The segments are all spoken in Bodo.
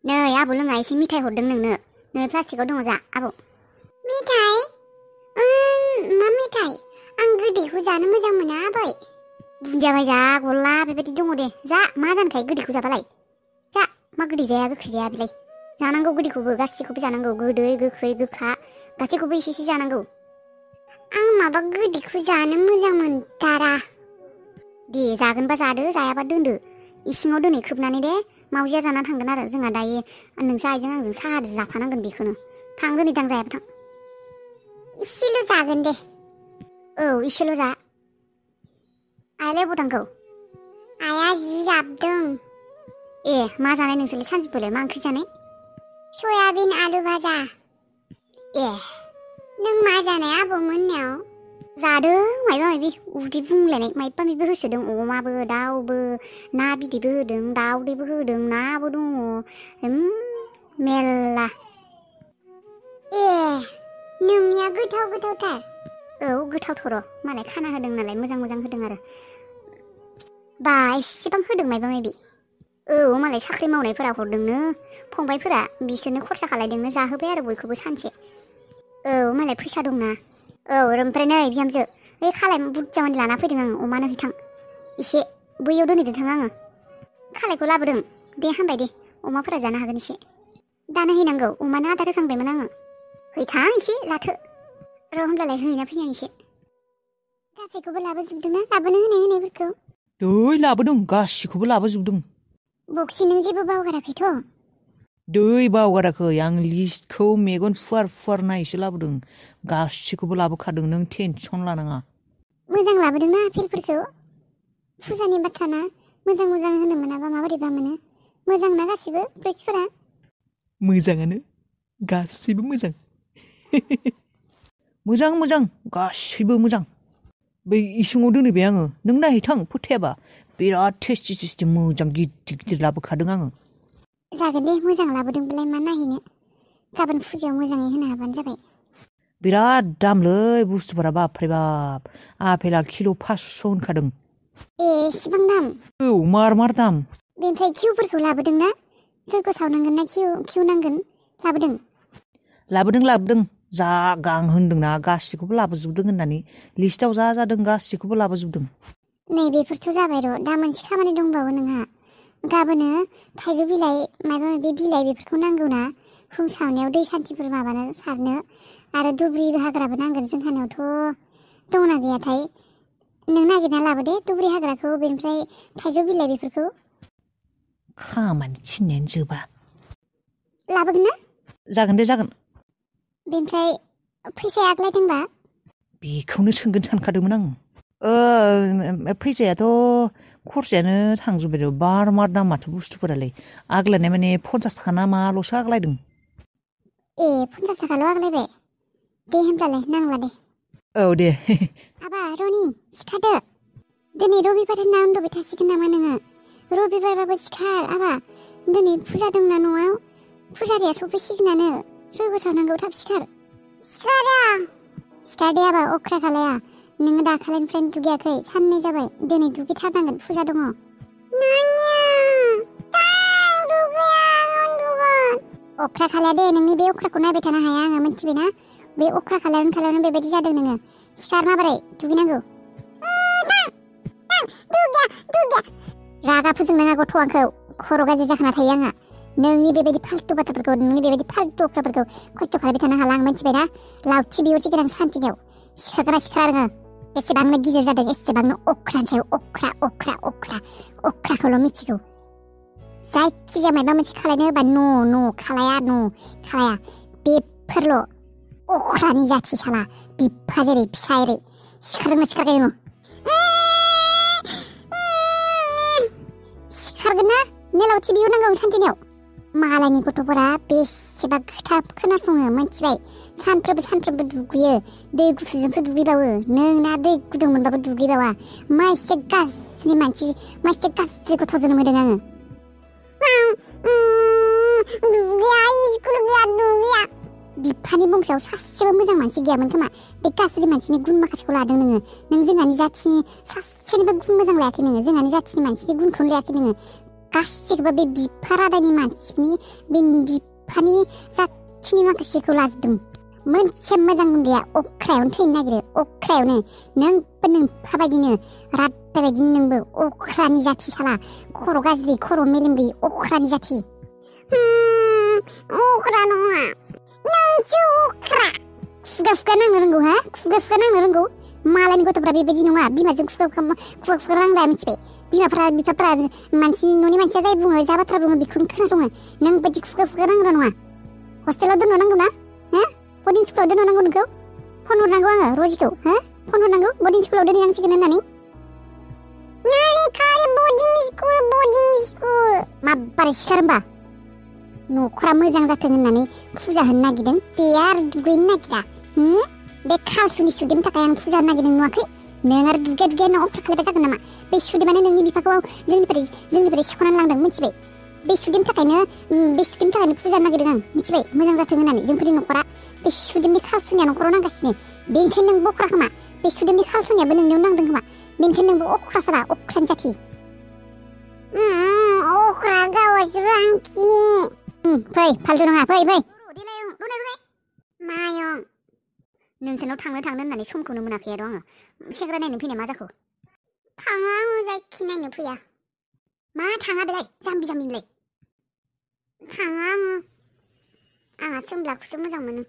नै आबौ लोङा एसे मिथाइ हरदों नोंनो। नै प्लास्टिकआव दङ जा आबौ। मिथाइ? मा मिथाइ? आं गोदैखौ जानो मोजां मोना आबै। बुन्दियाबाय जा गला बेबायदि दङ दे। जा मा जानखाय गोदैखौ जाबालाय? जा मा गोदै जाया गोखै जाया बेलाय? जानांगौ गोदैखौबो गासिखौबो जानांगौ। गोदै गोखै गोखा गासैखौबो एसे एसे जानांगौ। आं माबा गोदैखौ जानो मोजां मोनथारा। दे जागोनबा जादो जायाबा दोनदो। इसिङाव दोनै खोबनानै दे मावजिया जाना थांगोन आरो जोंहा दायो नोंसा आइजों आंजों साहाजों जाफानांगोन बेखौनो। थां दोनै दां जायाबा थां। इसेल' जागोन दे। औ इसेल' जा। आइयालाय अबाव थांखो? आइया जि जाबदों। ए मा जानाय नोंसोरलाय सानजौफुलाय मा ओंख्रि जानाय? सयाबिन आलु भाजा। ए नों मा जानाय आबौ मोननायाव? जादों मायबा मायबि उदै बुंलायनाय मायबा मायबि होसोदों। अमाबो दाउबो ना बिदैबो होदों दाउदैबो होदों नाबो दङ मेल्ला। ए नोंनिया गोथाव गोथावथार। औ गोथावथ'र' मालाय खाना होदों नालाय मोजां मोजां होदों आरो। बा एसेबां होदों मायबा मायबि। औ मालाय साख्रि मावनायफोरा हरदोंनो फंबायफोरा बिसोरनो खरसा खालायदोंनो जाहोबाय आरो बयखौबो सानसे। औ मालाय फैसा दंना। औ ओमफ्राय नै बिहामजो ओइ खालाय बुरजा मानि लाना फैदों आङो अमानो हैथां। एसे बैयाव दोनहैदो थां आङो। खालायखौ लाबोदों दे हामबाय दे अमाफोरा जानो हागोन एसे। दानो हैनांगौ अमानो आदार होखांबायमोन आङो। हैथां एसे जाथो। र' होमब्लालाय हैना फैनि आं एसे। गासैखौबो लाबोजोबदोंना लाबोनो होनायफोरखौ? दै लाबोदों गासिखौबो लाबोजोबदों। बक्सि नों जेबो बावगाराखैथ'? दै बावगाराखै आं लिस्टखौ मेगन फुवार फुवार नायसो लाबोदों। गासिखौबो लाबोखादों नों टेनसन लानाङा। मोजां लाबोदोंना आपेलफोरखौ? फुजानि बाथ्राना मोजां मोजां होनो मोनाबा माबोरैबा मोनो। मोजां ना गासिबो फ्रुइट्सफोरा? मोजाङानो गासैबो मोजां। मोजां मोजां गासैबो मोजां। बै इसिङाव दोनहैबाय आङो नों नायहैथां फोथायाबा बिराद टेस्टि टेस्टि मोजां गिदिर गिदिर लाबोखादों आङो। जागोन दे मोजां लाबोदोंबालाय मा नायहैनो। गाबोन फुजायाव मोजाङै होनो हाबानो जाबाय। बिराद दामलै बुस्थुफोरा बाबरे बाब आपेला किल' 500 होनखादों। ए इसिबां दाम? औ मार दाम। बेनिफ्राय किउफोरखौ लाबोदों ना? जयग' सावनांगोन ना किउ नांगोन लाबोदों? लाबोदों जा गां होनदोंना गासिखौबो लाबोजोबदों होननानै लिस्टआव जा जादों गासिखौबो लाबोजोबदों। नै बेफोरथ' जाबाय र' दा मोनसे खामानि दंबावो नोंहा। गाबोनो थाइजौ बिलाइ माबा माबि बिलाइ बेफोरखौ नांगौ ना फुं सावनायाव दै सान्थिफोर माबानो सारनो आरो दुब्रि हाग्राबो नांगोन जोंहानावथ' दंना गैयाथाय नों नागिरना लाबो दे दुब्रि हाग्राखौ बेनिफ्राय थाइजौ बिलाइ बेफोरखौ। खामानि थिननायानो जोबा। लाबोगोन ना? जागोन दे जागोन। बेनिफ्राय फैसाया आग्लायदोंबा? बेखौनो सोंगोन सानखादोंमोन आं। फैसायाथ' खरसायानो थांजोब्बाय बार दाम माथो बुस्थुफोरालाय आग्लायनाय माने 50 थाखा ना माल'सो आग्लायदों। ए 50 थाखाल' आग्लायबाय? दे होमब्लालाय नांला दे। औ दे। आबा रनि सिखारदो। दिनै रबिबार होनना उन्दुबाय थासिगोन नामा नोङो? रबिबारबाबो सिखार आबा दिनै फुजा दंना न'आव फुजारिया सफैसिगोनानो जयग' सावनांगौ थाब सिखार। सिखार दे आबा अख्रा खालाया नोङो दाखालिनिफ्रायनो दुगैयाखै साननै जाबाय दिनै दुगैथारनांगोन फुजा दङ। अख्रा खालाया दे नोंनि बे अख्राखौ नायबाय थानो हाया आङो मिथिबायना बे अख्रा खालायावनो बेबायदि जादों नोङो। सिखार माबोरै दुगैनांगौ। रागा फोजोंनाङा गथ' आंखौ खर' गाज्रि जाखाना थायो आंहा। नोंनि बेबायदि फाल्थु बाथ्राफोरखौ नोंनि बेबायदि फाल्थु अख्राफोरखौ खस्थ' खालामबाय थानो हाला आं मिथिबायना लावथि बिउथि गोनां सान्थिनियाव सिखारगोना सिखारा नोङो। एसेबांनो गिदिर जादों एसेबांनो अख्रानि सायाव अख्राखौल' मिथिगौ। जायखिजाया माबा मोनसे खालायनो होबा न' खालाया बेफोरल' अख्रानि जाथि साला बिफा जेरै फिसा एरै सिखारदोंना सिखाराखै नोङो? सिखारगोन ना नेलावथि बिहरनांगौ सान्थिनियाव। मालायनि गथ'फोरा बेसेबा खोथा खोनासङो मिथिबाय सानफ्रोमबो दुगैयो दै गुसुजोंसो दुगैबावो नों ना दै गुदुं मोनबाबो दुगैबावा मा एसे गाज्रि मानसि मा एसे गाज्रि गथ' जोनोम होदों आङो। दुगैया बिफानि बंसआव सासेबो मोजां मानसि गैयामोन खोमा बे गाज्रि मानसिनि गुन माखासेखौ लादों नों जोंहानि जाथिनि सासेनिबो गुन मोजां लायाखै नोङो जोंहानि जाथिनि मानसिनि गुनखौनो लायाखै नोङो गासिखौबो बे बिफा रादायनि मानसिनि बे बिफानि जाथिनि माखासेखौ लाजोबदों मोनसे मोजां गैया अख्रायावनो थैनो नागिरो अख्रायावनो नोंबो नोंफा बायदिनो रादाय बायदि नोंबो अख्रानि जाथि साला खर' गाज्रि खर' मेलेम गैयि अख्रानि जाथि अख्रा नङा नोंसो अख्रा खुगा नांनो रोंगौ हा खुगा नांनो रोंगौ मालायनि गथ'फ्रा बेबायदि नङा बिमाजों खुगा नांला मिथिबाय बिफाफ्रा मानसिनि न'नि मानसिया जाय बुङो जा बाथ्रा बुङो बेखौनो खोनासङो नों बायदि खुगा नांग्रा नङा हस्टेलाव दोननो नांगौ ना हो बर्डिं स्कुलाव दोननो नांगौ नोंखौ फन हरनांगौ आङो रजिखौ हो फन हरनांगौ बर्डिं स्कुलाव दोनहैनांसिगोन होननानै बर्डिं स्कुल माबारै सिखार होमबा न'खरा मोजां जाथों होननानै फुजा होनो नागिरदों बे आरो दुगैनो नागिरा बे खालसुनि सुदेमनि थाखाय आं फुजा होनो नागिरदों नुवाखै नों आरो दुगैया न'आव खालायबा जागोन नामा बे सुदेमानो नोंनि बिफाखौ जोंनिफ्राय सेख'नानै लांदों मिथिबाय बे सुदेमनि थाखायनो फुजा होनो नागिरदों आं मिथिबाय मोजां जाथों होननानै जोंफोरनि न'खरा बे सुदेमनि खालसुनिया न'खराव नांगासिनो बेनिखायनो नोंबो अख्रा खोमा बे सुदेमनि खालसुनियाबो नोंनियाव नांदों खोमा बेनिखायनो नोंबो अख्रासारा अख्रानि जाथि अख्रा गावासो आंखिनि फै फालतु नङा फै मायं नोंसोरनाव थांनो होननानै समखौनो मोनाखै आरो आङो सेंग्रा नायनो फैनाय मा जाखो थाङा आङो जायखि नायनो फैया मा थाङा बेलाय जाम्बि जाम्बिनिलाय थाङा आंहा सोमब्लाखौसो मोजां मोनो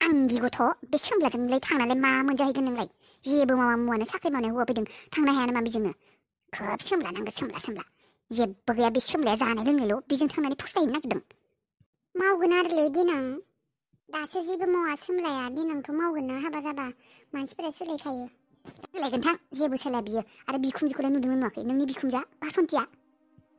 आं गिगथ' बे सोमब्लाजोंलाय थांनानै मा मोनजाहैगोन नोंलाय जेबो मावा मुवानो साख्रि मावनाय हौवा फैदों थांनो हाया नामा बेजोंनो खोब सोमब्ला नांगौ सोमब्ला जेबो गैया बे सोमब्लाया जानाय लोंनायल' बेजों थांनानै फुस्लायहैनो नागिरदों मावगोन आरोलै देनां दासो जेबो मावा सोमलाया देनांथ' मावगोन ना हाबा जाबा मानसिफोरा सोलायखायो सोलायगोन थां जेबो सोलाया बियो आरो बिखुनजोखौलाय नुदोंना नुवाखै नोंनि बिखुनजोआ बासन्तिया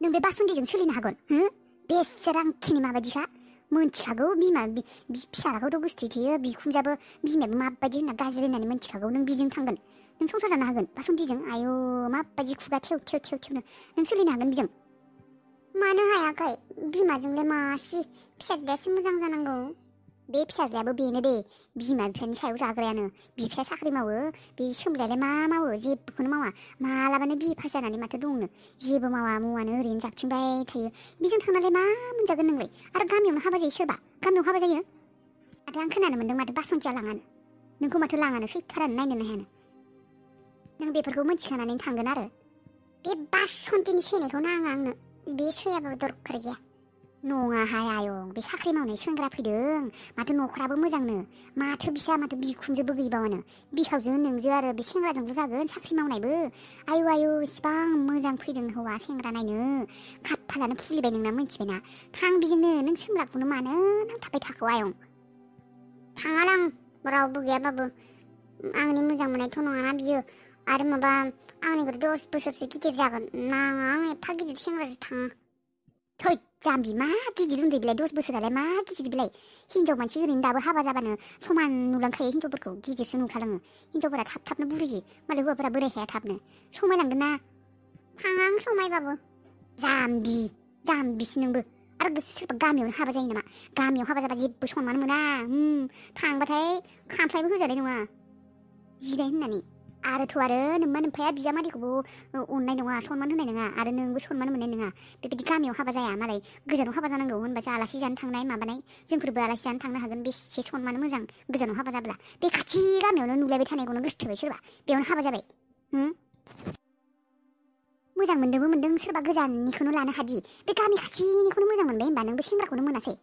नों बे बासन्तिजों सोलिनो हागोन बेसोर आंखिनि माबायदिखा मोनथिखागौ बिमा फिसालाखौथ' गोसोथोयो थेयो बिखुनजोआबो बिमायाबो माबायदि होनना गाज्रि होननानै मोनथिखागौ नों बेजों थांगोन नों संसार जानो हागोन बासन्तिजों आयौ माबायदि खुगा थेवनो नों सोलिनो हागोन बेजों मानो हायाखै बिमाजोंलाय मासि फिसाज्लायासो मोजां जानांगौ बे फिसाज्लायाबो बेनो दे बिमा बिफानि सायाव जाग्रायानो बिफाया साख्रि मावो बे सोमलायालाय मा मावो जेबोखौनो मावा मालाबानो बिए पास जानानै माथो दंनो जेबो मावा मुवानो ओरैनो जाबथिंबाय थायो बेजों थांनानै मा मोनजागोन नोंलाय आरो गामियावनो हाबा जायो सोरबा गामियाव हाबा जायो माथो आं खोनानो मोन्दों माथो बासन्तिया लाङानो नोंखौ माथो लाङानो सैथारानो नायनोनो हायानो नों बेफोरखौ मोनथिखानानै थांगोन आरो बे बासन्तिनि सैनायखौ नाङा आंनो बे सैयाबाबो दरखार गैया नङाहाय आयं बे साख्रि मावनाय सेंग्रा फैदों माथो न'खराबो मोजांनो माथो बिखुनजोबो गैबावानो बिहावजो नोंजो आरो बे सेंग्राजोंल' जागोन साख्रि मावनायबो आयु इसिबां मोजां फैदों हौवा सेंग्रा नायनो खाफालानो फुलिबाय नोंना मिथिबायना थां बेजोंनो नों सोमलाखौनो मानो नांथाबबाय थाखो आयं थाङालां रावबो गैयाबाबो आंनि मोजां मोननायथ' नङाना बियो आरो माबा आंनिख्रुइ 10 बोसोरसो गिदिर जागोन नाङा आं एफा गिदिर सेंग्राजों थाङा थै जाम्बि मा गिदिर उन्दै बिलाय 10 बोसोरालाय मा गिदिर बिलाय हिनजाव मानसि ओरैनो दाबो हाबा जाबानो समान नुलांखायो हिनजावफोरखौ गिदिरसो नुखालाङो हिनजावफोरा थाबनो बुरियो मालाय हौवाफोरा बोरायखाया थाबनो समायलांगोन ना थाङा आं समायबाबो जाम्बिसो नोंबो आरो सोरबा गामियावनो हाबा जायो नामा गामियाव हाबा जाबा जेबो सनमान मोना थांबाथाय खामफ्लायबो होजानाय नङा जिराय होननानै आरोथ' आरो नोम्मा नोम्फाया बिजामादैखौबो अननाय नङा सनमान होनाय नङा आरो नोंबो सनमान मोननाय नङा बेबायदि गामियाव हाबा जाया मालाय गोजानाव हाबा जानांगौ होनबासो आलासि जानो थांनाय माबानाय जोंफोरबो आलासि जानो थांनो हागोन बेसे सनमान मोजां गोजानाव हाबा जाब्ला बे खाथि गामियावनो नुलायबाय थानायखौनो गोसोथोबाय सोरबा बेयावनो हाबा जाबाय मोजां मोनदों सोरबा गोजाननिखौनो लानो हादि बे गामि खाथिनिखौनो मोजां मोनबाय होनबा नोंबो सेंग्राखौनो मोनासै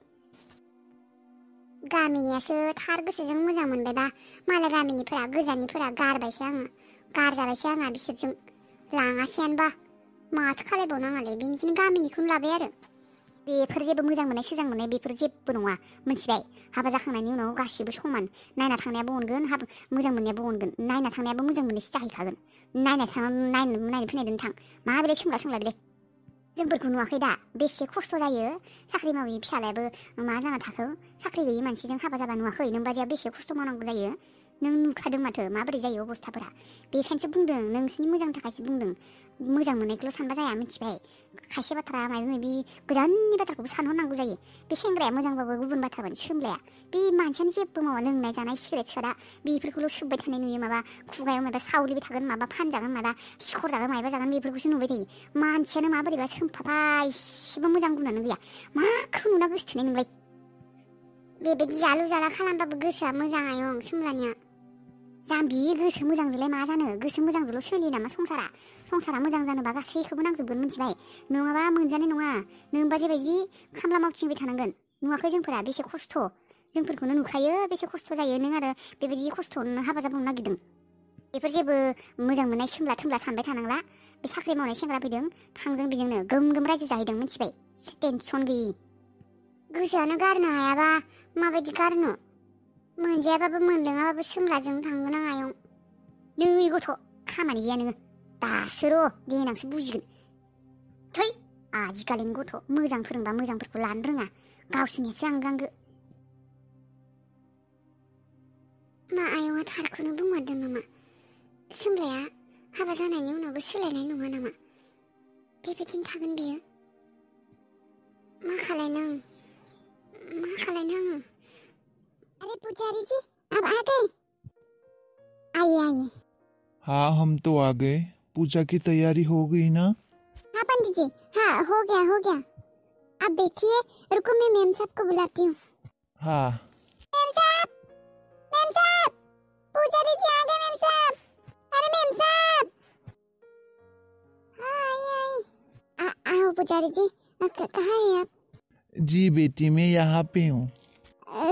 गामिनियासो थार गोसोजों मोजां मोनबायबा मालाय गामिनिफोरा गोजाननिफोरा गारजाबायसो आंहा बिसोरजों लाङासैयानोबा माथो खालायबावनो आंहालाय बेनिखायनो गामिनिखौनो लाबाय आरो बेफोर जेबो मोजां मोननाय सोजां मोननाय बेफोर जेबो नङा मिथिबाय हाबा जाखांनायनि उनाव गासिबो समान नायना थांनायाबो अनगोन मोजां मोननायाबो अनगोन नायना थांनायाबो मोजां मोननायसो जाहैखागोन नायनो फैनायदों थां माबोरै सोंला बेलाय जोंफोरखौ नुवाखै दा बेसे खस्थ' जायो साख्रि मावि फिसालायाबो मा जाना थाखो साख्रि गैयि मानसिजों हाबा जाबा नुवाखै नोंबादिया बेसे खस्थ' मावनांगौ जायो नों नुखादों माथो माबोरै जायो अबस्थाफोरा बेखायनोसो बुंदों नोंसिनि मोजांनि थाखायसो बुंदों मोजां मोननायखौल' सानबा जाया मिथिबाय खायसे बाथ्रा माबा माबि गोजाननि बाथ्राखौबो सानहरनांगौ जायो बे सेंग्राया मोजांबाबो गुबुन बाथ्राबानो सोमलाया बे मानसियानो जेबो मावा लोंनाय जानाय सिगारेट सोरा बेफोरखौल' सोबबाय थानाय नुयो माबा खुगायाव माबा सावलिबाय थागोन माबा फानजागोन माबा सिखर जागोन माबा जागोन बेफोरखौसो नुबाय थायो मानसियानो माबोरैबा सोमफाफा इसेबो मोजां गुनानो गैया माखौ नुना गोसोथोनाय नोंलाय बेबायदि जालु जाला खालामबाबो गोसोआ मोजां आयं सोमलानिया जाम्बि गोसो मोजांजोंलाय मा जानो गोसो मोजांजोंल' सोलियो नामा संसारा मोजां जानोबा गासैखौबो नांजोबगोन मिथिबाय नङाबा मोनजानाय नङा नोंबा जेबायदि खामला मावथिंबाय थानांगोन नुवाखै जोंफोरा बेसे खस्थ' जोंफोरखौनो नुखायो बेसे खस्थ' जायो नों आरो बेबायदि खस्थ' हाबा जाबावनो नागिरदों बेफोर जेबो मोजां मोननाय सोमला थोमला सानबाय थानांला बे साख्रि मावनाय सेंग्रा फैदों थांजों बेजोंनो गोम गोम रायजो जाहैदों मिथिबाय टेनसन गैयि गोसोआनो गारनो हायाबा माबायदि गारनो मोनजायाबाबो मोनलोङाबाबो सोमलाजों थांगोन आं आयं नै गथ' खामानि गैया नोङो दासो र' देनांसो बुजिगोन थै आजिखालिनि गथ' मोजां फोरोंबा मोजांफोरखौ लानो रोङा गावसोरनियासो आंगांगो मा आयंआ थारखौनो बुंमारदों नामा सोमलाया हाबा जानायनि उनावबो सोलायनाय नङा नामा बेबायदिनो थागोन बेयो मा खालायनो आङो अरे पुजारी जी अब आ गए आइए हाँ हम तो आ गए पूजा की तैयारी हो गई ना हाँ पंडित जी हाँ हो गया आप बैठिए रुको मैं मेम साहब को बुलाती हूँ हाँ मेम साहब पुजारी जी आ गए मेम साहब अरे मेम साहब हाँ आई आओ पुजारी जी कहाँ है आप जी बेटी मैं यहाँ पे हूँ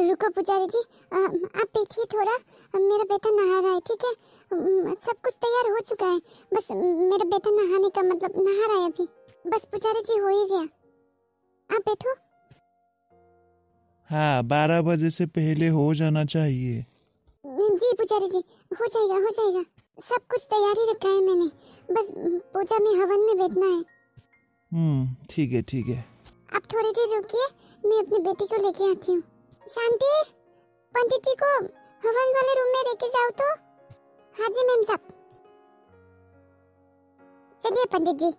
रुको पुजारी जी आप बैठिए थोड़ा मेरा बेटा नहा रहा है ठीक है सब कुछ तैयार हो चुका है बस मेरा बेटा नहाने का मतलब नहा रहा है अभी बस पुजारी जी हो ही गया आप बैठो हाँ 12 बजे से पहले हो जाना चाहिए जी पुजारी जी हो जाएगा सब कुछ तैयार ही रखा है मैंने बस पूजा में हवन में बैठना है ठीक है आप थोड़ी देर रुकिए मैं अपनी बेटी को लेके आती हूँ शांति पंडित जी को हवन वाले रूम में लेके जाओ तो हाँ जी मैम साहब चलिए पंडित जी